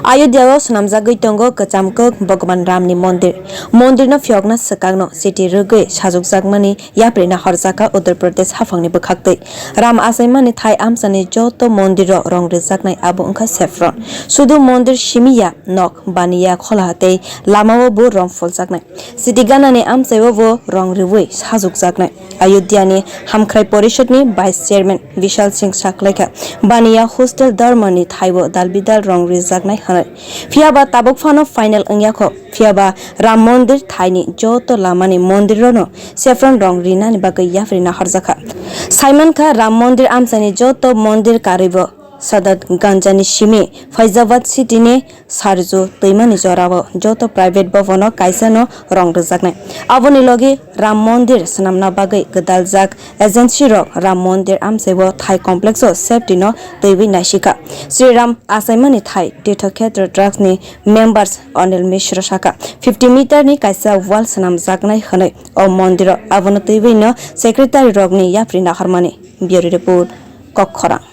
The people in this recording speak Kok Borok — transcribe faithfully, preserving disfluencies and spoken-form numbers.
Ayodhya o swnamjagwi tongo kwcham kok Bhagwan Ram ni mondir. Mondir no phiyokna swkang no siti rwgwi sajwkjakmani yapri na horjaka Uttar Pradesh haphang ni bwkhaktwi. Ram achaimani thai amchani joto mondir o rong rwjaknai abo wngkha saffron. Sudu mondir simi ya, nok, baniya, kholaha tei lama o bo rong foljaknai. Siti gana ni amchai o bo rong rwui sajwkjaknai. Ayodhya ni Hamkhrai Porishad ni Vice Chairman Vishal Singh saklaikha, baniya hostel dharma ni thai o dalbidal rong rwjaknai hwnwi. Phiyaba tabuk phano final wngya kho. Phiyaba Ram Mondir thai ni joto lama ni mondir rok no saffron rong rinani bagwi yapri na horjakha. Saimankha Ram Mondir amchai ni joto mondir karwi bo Sadar Ganjani simi Faizabad city ni Sarju twimani jorao joto private bhavan o kaisa no rong rwjaknai. Aboni logi Ram Mondir swnamna bagwi gwdaljak agency rok Ram Mondir amchai o thai complex o safety no twiwi naisikha. Sri Ram achaimani thai Tirthokhetra Trust ni members Anil Mishra sakha, fifty meter ni kaisa wall swnamjaknai hwnwi o mondir o, abono twiwi no secretary rok ni yapri nahormani. Bureau Report, Kokkhorang.